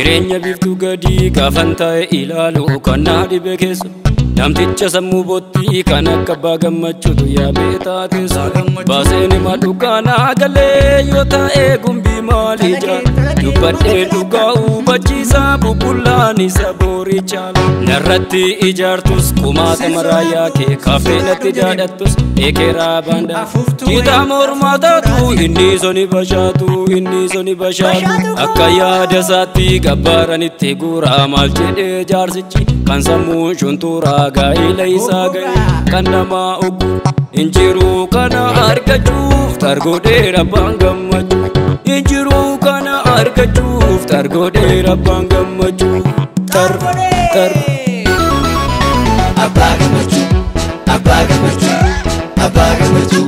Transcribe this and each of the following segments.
Jireenya biiftuu gadii gaafan taa'e ilaalu kan na dhibe keessa. Namticha sammuu bottii kan akka abbaa gammachuutu yaabee taateessa. Baaseen hima dhugaa galee yoo taa'e gumbii maalii jira. Dubbadhee dhugaa hubachiisaa bubbullaan isa boorii caala. Narratti ijaartus kumaata maraayaa kee kaaftee natti daadhattus ekeraa baandaa. Citaa mormaa taatu inni soni bashaatu inni soni bashaatu. Akka yaada isaatti gabbaaranitti guuraa maal jedhee jaarsichi kan sammuun shuntuuraa gaa'ela isaa ga'e kan namaa oggu. Injiruu kana argachuuf targodhee abbaan gammachuu. Injiruu kana argachuuf targodhee abbaan gammachuu. Tar tar. Abbaa gammachuu, abbaa gammachuu, abbaa gammachuu.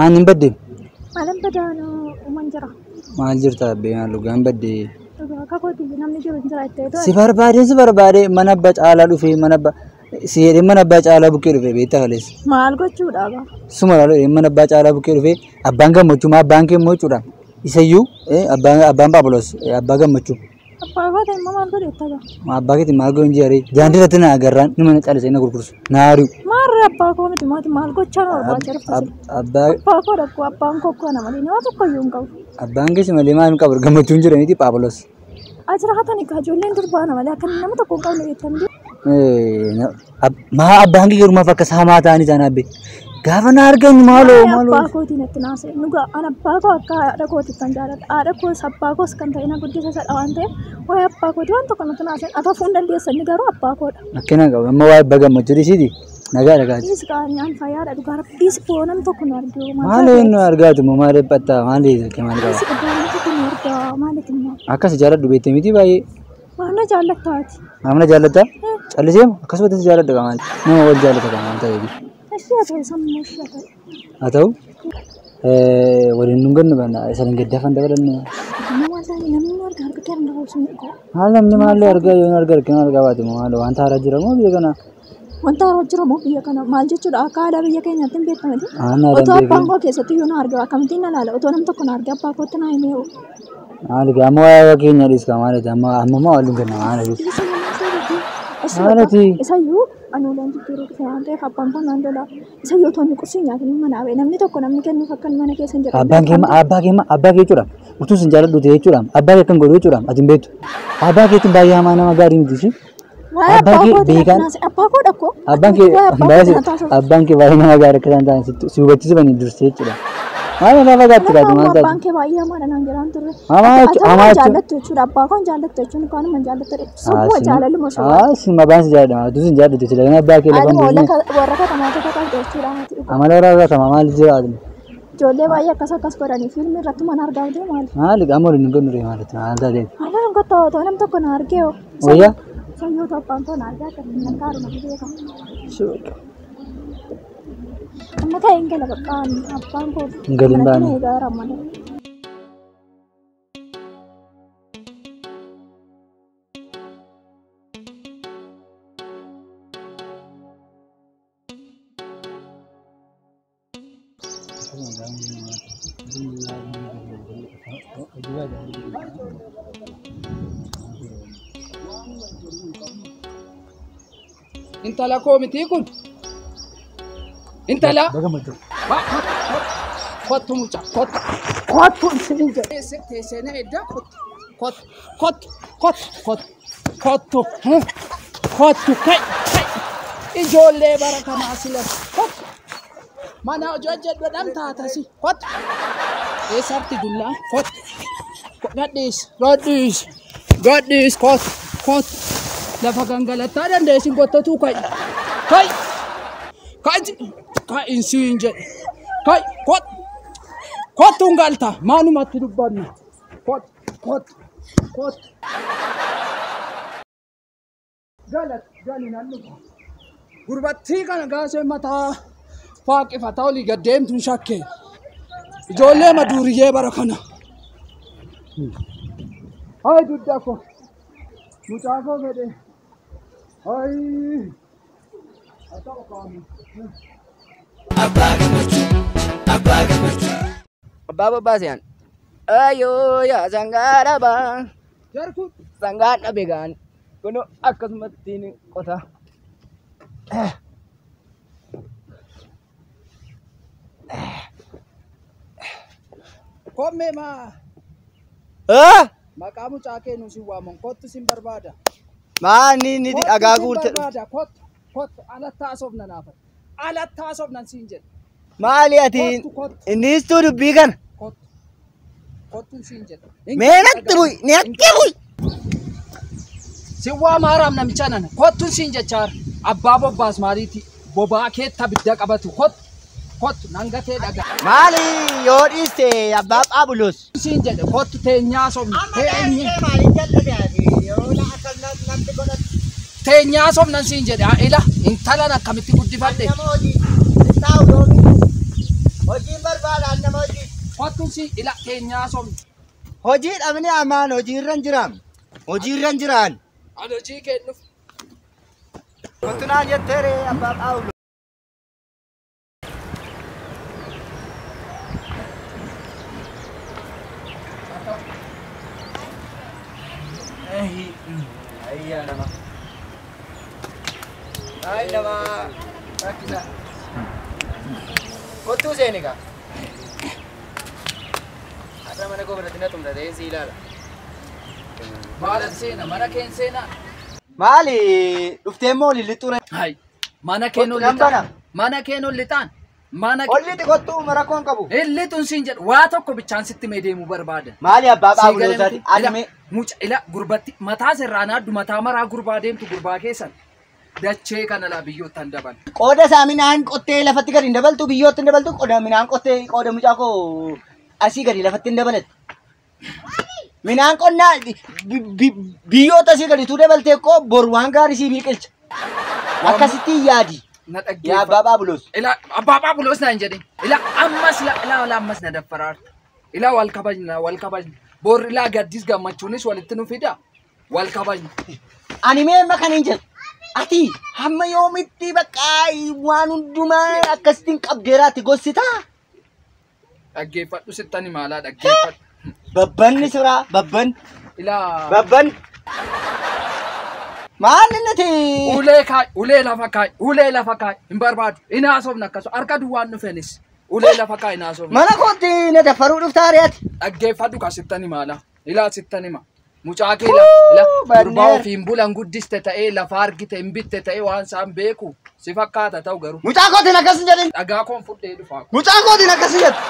Aan hin badde. Maalan badaanuu uuman jira. Maal jirta abbee maal dhugaan badde. Dhugaa kakooti namni jiru hin jira itti Si barbaadee si barbaadee mana abbaa caalaa dhufee mana abbaa si jedhee mana abbaa caalaa bukkee dhufee beektaa kaleessa. Maal gochuudha ba? Suma laaluu jedhee mana abbaa caalaa bukkee dhufee abbaan gammachuu maa abbaan kee immoo jechuudha. Isayyuu abbaan Phaawulos abbaa gammachuu. Abbaa kootii immoo maal godhe itti ba? Abbaa keetiin maal godhe hin jedhee daandii irratti na agarraan ni mana callisee na gurgursu na ari'u. Maarree abbaa koo miti maati maal gochaa na barbaachaa dhufte? Abbaa Abbaa koo dhaqqoo abbaan koo akkoo na malee nama tokko iyyuu hin qabu. Abbaan keessa malee maal hin qabu gammachuun jira miti Phaawulos. Ajiraatani kaa ijoolleen durbaa na malee akka nama tokko hin qabne beektan. Maa abbaan kee garumaaf akkas hamaa ta'anii isaan abbe. Gaafa na argan maaloo maaloo. Abbaa kootiin itti naasee nuga an abbaa koo akka haadha kootitti kan jaalladha. Haadha koos abbaa koos kan ta'e na guddisa sadha waan ta'eef waa'ee abbaa kootii waan tokko natti naaseen ata fuun dandeessan garuu abbaa koodha. Akkana qabu amma waa'ee abbaa gammachuu dhiisiiti nagaa dhagaati. Dhiis qaanyaan fayyaadha dhugaa rabbiis boonam tokko nu argu. Maaloo inni argaatu immoo maal dhiphatta maal dhiisa maal qaba. Dhiis boonam tokko nu argaa maaliif immoo. Akkas jaalladhu beektee miti baay'ee. Maal na jaallattaati? Maal na jaallatta? Callisee akkasumatti si jaalladha maal nama wal jaallata maal ta'eef. Ishee haa ta'u sammuu ishee haa ta'u. Haa ta'u waliin nu gannu bana isa gaddaafan dabalannu. Namni argaa argaa kan dabalsu ni qabu. Maal namni maallee argaa yoo argaa argaa argaa baate maal wanta haaraa jira moo biyya kana? Wanta haaraa jira moo biyya kana maal jechuudha akka aadaa biyya keenyaatti hin beekamti. Aanaa Otoo abbaan koo keessatti yoo na argaa akkamittiin na laala otoo namni tokko na argaa abbaa kootti na himee. Maal gaa amma waa'ee keenya dhiis kaa maal amma amma maa waliin ganna maal dhiis. Maalati? Isayyuu anuulaan jijjiiruu dhufe waan ta'eef abbaan koo naan lola. Isayyuu otoo inni qursii nyaatin mana ba'e namni tokko namni kennuuf akka mana keessa hin jedhamne. Abbaan kee abbaa kee abbaa kee jechuudha. Utuu sin jaalladhu ta'e jechuudha. Abbaa kee kan godhu jechuudha. Ati hin beektu. Abbaa keetiin baay'ee hamaa nama gaarii miti ishee. Waa'ee abbaa koo abbaa koo dhakkoo. Abbaan kee abbaan kee baay'ee nama gaarii akka isaan ta'an si hubachiisanii dursee jechuudha. Maal irraa fagaatti laata maal taate? Abbaan kee baay'ee hamaadha naan jedhaan turre. Hamaa jechuun hamaa jechuun. Jaallattu jechuudha abbaa koo jaallattu jechuun kaanuma jaallattu jechuudha. Jaalaluma sobaa. Haa si mabaan si jaalladha utuu sin jaallattu jechuudha kan abbaa kee lafa hin buusne. Warra katamaa tokko qabdu jechuudha. Amala warra katamaa maal jiraatu? Ijoollee baay'ee akkas akkas godhanii fiilmii irratti mana argaa jiru maali? Maali qaama waliin hin godhu maali maal taatee? Maal hin godhu otoo nam tokko na argee hoo. Wayyaa? Sayyoo abbaan koo na argaa akka hin kaaruma beekamu. Amma ta'e hin gala bakka abbaan koo. Galin baane. Egaa malee. Intala koo miti kun. Intala. Kottu mucaa kottu. Kottu isin jedhe. Teessee na edda kottu. Kottu kottu kottu kottu kottu kottu kai kai. Ijoollee bara kanaa sila kottu. Mana hojii hojjedhu dhamtaatasi kottu. Eessatti dullaa kottu. Gadhiis gadhiis gadhiis kottu kottu. Lafa gangalattaa dandeessin kottotuu kai kai kai kai insiin jedhe kai kottu. Kottuun galta maalumatti dubbanna kottu kottu kottu. Galat gali nan dhufa. Gurbattii kana gaasee mataa faaqifataa olii gad deemtuun shakkee. Ijoollee maduuriyyee bara kana. Hayi dugda koo. Mucaa koo fedhe. Hayi. Haa ta'u qaama. Abbaa Gammachuu Abbaa Gammachuu. Abbaa Bobbaasiyaan. Ayyoo yaa sangaa dhabaa. Jarku. Sangaan dhabe gaan. Kunoo akkasumatti qota. Kommee maa. Maqaa mucaa kee nu si waaman kottu sin barbaada. Maanni inni dhagaa guurte. Barbaada kottu kottu alatti haasofna naafa. Alatti haasofnan siin jedhe. Maali ati innistuu dubbii kana? Kottu kottu siin jedhe. Mee natti bu'i natti bu'i. Si waama haaraam namicha nana kottu siin jechaara. Abbaa Bobbaas maaliiti bobaa keetta abidda qabatu kottu kottu nan gatee dhagaa. Maali yoo dhiiste abbaa Phaabulos. Siin jedhe kottu teenyaa sobna. Teenyaa sobnan siin jedhe ila intalan akkamitti guddifadhe. Hojiin barbaadaan nama hojii. Kottu siin ila teenyaa sobna. Hojii dhabni amaan hojiirra hin jiraan. Hojiirra hin jiraan. Ani hojii kennuuf. Kottu naan jetteere abbaa Phaawulos. Ayyaa nama. Ay nama rakkisa. Kottuu seeni gaa. Har'a mana koo biratti na xumura ta'ee si ilaala. Maala seena mana keen seenaa. Maali dhuftee immoo olii lixxuure. Hai mana keen ol lixaan. Mana keen ol lixaan. Mana Olli kottuu rakkoon qabu. Lixuun siin jedhu waa tokko bichaan sitti mee deemuu barbaada. Maali abbaa Phaawulosaati? Ati Muca ila gurbatti mataa sirraan addu mataa maraa gurbaa deemtu gurbaa keessan dachee kana laa biyyoottan dabal. Qooda isaa midhaan qottee lafatti gadi hin dabaltu biyyootti hin dabaltu qooda midhaan qottee qooda mucaa koo asii gadi lafatti hin dabalattu. Midhaan qonnaa biyyoota asii gadi tuu dabaltee koo boru waan gaarii sii biqilcha. Akkasitti yaadi. Na Yaa abbaa Phaawulos. Ila abbaa Phaawulos naan jedhin. Ila ammas ila ila ammas na daffaraarta. Ila wal kabajna wal kabajna. Bor ila gaddis gammachuunis walitti nu fida. Wal kabajna. Ani mee amma kan hin jedhu. Ati hamma yoomitti bakka waan hundumaa akkasittiin qabdeeraatti gossitaa? Dhaggeeffadhu sittan himaalaa dhaggeeffadhu. Babbanni siraa babban. Ila. Babban. Maal inni ti? Ulee kaa'i ulee lafa kaa'i ulee lafa kaa'i hin barbaadu. Hin haasofne akkasuma harka duwwaan dhufenis ulee lafa kaa'i hin haasofne. Mana kootti na daffaruu dhuftaa ari'ati. Dhaggeeffadhu ka sittan himaalaa. Ilaa sittan hima. Mucaa kee ila gurbaa ofiin bulan guddiste ta'ee lafa argite hin bitte ta'ee waan isaan beeku si fakkaata ta'u garuu. Mucaa kootiin akkas hin jedhin. Dhagaa koon fudhee dhufaa. Mucaa kootiin akkas hin jedhu.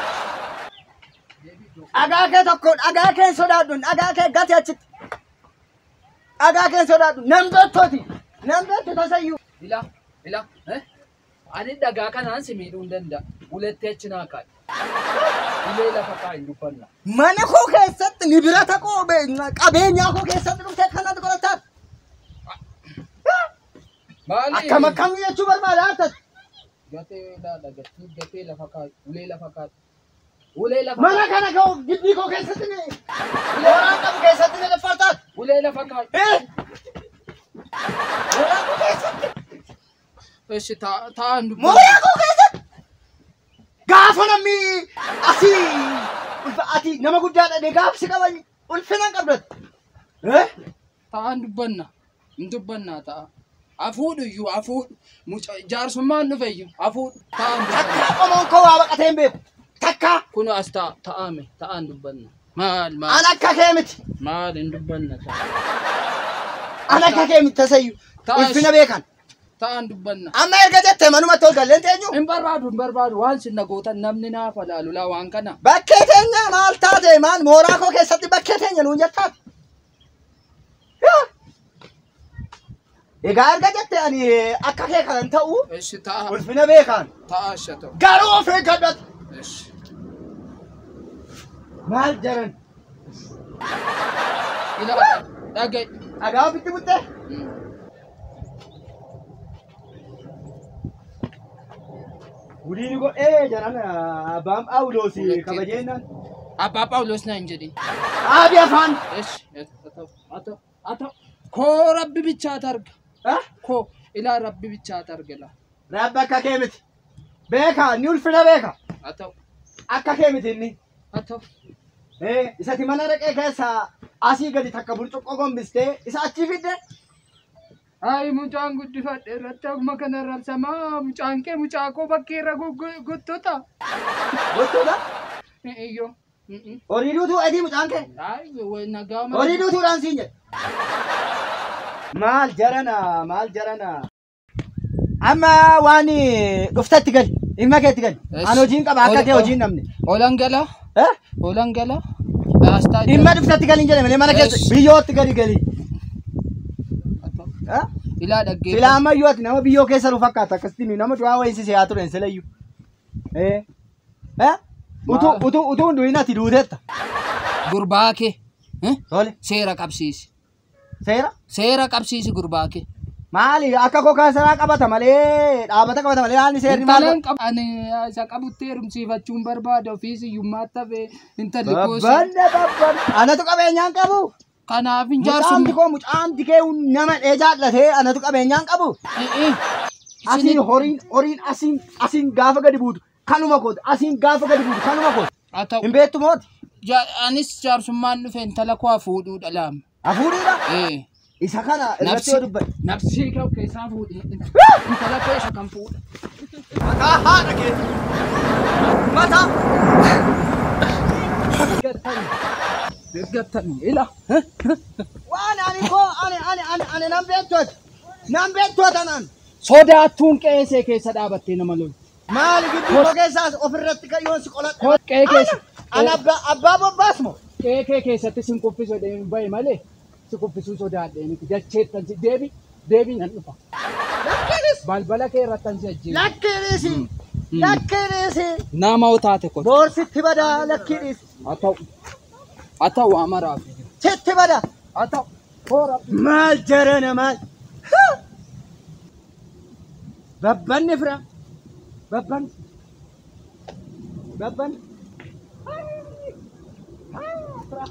Dhagaa kee tokko dhagaa kee sodaadhu dhagaa kee gati achitti. Dhagaa kee sodaadhu nam beektooti nam beektu tasayyuu. Ila ila ani dhagaa kanaan si miidhuu hin danda'a. Ulettee achi naa kaa'i. Ulee lafa kaa'i dubbanna. Mana koo keessatti ni birata koo qabeenyaa koo keessatti dhuftee kanatti godhataa. Maali? Akkam akkam jechuu barbaada harkas. Gatee ilaala gatee gatee lafa kaa'i ulee lafa kaa'i. Ulee lafa Mana kana koo gibbii koo keessatti ni mooraa qabu keessatti ni daffartaa. Ulee lafa kaa'i. Mooraa koo keessatti. Eessi taa'an dubbanna. Mooraa koo keessatti. Gaafa namni asii ati nama guddaa dhadhee gaafa si qaban ulfina hin qabdatu. Taa'an dubbanna. Hin dubbannaa ta'a. Afuudhu iyyuu afuudhu. Jaarsummaan dhufe iyyuu afuudhu. Taa'an dubbanna. Takkaa qomoon koo waa baqatee hin beeku. Takka. Kun as taa'ame ta'aan dubbanna. Maal maal. An akka kee miti. Maal hin dubbanna ta'a. An akka kee miti tasayyuu. Ulfina beekan. Ta'aan dubbanna. Amma erga jettee manumatti ol galleen teenyu. Hin barbaadu hin barbaadu waan sinna gootan namni naaf alaalu laa waan kana. Bakkee teenya maal taate maal mooraa koo keessatti bakkee teenya nuun jettaati. Egaa erga jette ani akka kee kanan ta'u Eshi ta'a. Ulfina beekan. Ta'a isha ta'u. Garuu of eeggadhatu. Eshi. Maal jaran? Ila dhaga'i. Dhagaa ofitti buttee? Gudiin godhee jaran abbaan Phaawulos kabajeennan. Abbaa Phaawulos naan jedhin. Aabi afaan. Eshi haa ta'u haa ta'u. Koo rabbi bichaatu arga. Koo ilaa rabbi bichaatu arga laa. Rabbi akka kee miti. Beeka inni ulfina beeka. Haa ta'u. Akka kee miti inni. Haa ta'u. Isati mana dhaqee keessa asii gadi takka burcuqqoo gombistee isa achi fidde. Ayi mucaan guddifadhe irratti akkuma kana rabsamaa mucaan kee mucaa koo bakkee irra gottota. Gottota? Iyyoo. Horii duutuu adii mucaan kee? Ayi nagaa. Horii duutuudhaan siin jedhe. Maal jarana maal jarana. Amma waan dhuftatti gali dhimma keetti gali. An hojiin qaba akka kee hojiin dhabne. Oolan gala. Oolan gala. Dhimma dhuftatti gali hin jedhe malee mana keessa biyyootti gadi gali. Ilaa dhaggeeffatu. Silaa ammayyuu ati nama biyyoo keessa jiru fakkaata akkasitti nama du'aa wayii haa turen silayyuu. Utuu utuu utuu hin du'in ati duuteetta. Gurbaa kee. Seera qabsiisi. Seera? Seera qabsiisi gurbaa kee. Maali akka koo kaasaraa qabata malee dhaabata qabata malee haalli seerri maal? Intalaan ani isa qabutti heerumsiifachuun barbaada ofiis hiyyummaatti hafee intalli koos. Babbanne babbanne anatu qabeenyaan qabu. Kanaaf hin jaarsummaa. Mucaamti koo mucaamti kee nama dhee jaallatee anatu qabeenyaan qabu. Asiin horiin horiin asiin asiin gaafa gadi buutu kanuma kooti asiin gaafa gadi buutu kanuma kooti. Haa ta'u. Hin beektu mooti. Anis jaarsummaan dhufe intala koo fuudhuudha laama. Hafuudhuudha? Isa kana irratti yoo dubbate. Nafsii kee keessaa fuudhi. Intala koo isa kan fuudha. Mataa haadha keeti. Mataa. Deeggartani ila. Waan ani koo ani ani ani ani nan beektooti. Nan beektoota naan. Sodaattuun qe'ee keessa dhaabattee nama lolu. Maali gidduu koo keessaas ofirratti yoon si qoladhe. Qe'ee keessa. Ani abbaa bobbaas moo? Qe'ee kee keessatti sin kuffisuu deemi bahi malee si kuffisuu sodaadhee miti dacheettan si deebi deebi nan dhufa. Lakkiinis. Balbala kee irrattan si ajjeesu. Lakkiinis. Lakkiinis. Nama taate kotu. Boorsitti badaa lakkiinis. Haa ta'u. Haa ta'u amaraaf. Sitti badaa. Haa ta'u. Hoora. Maal jarana maal. Babbanni fira. Babbanni. Babbanni. Fira.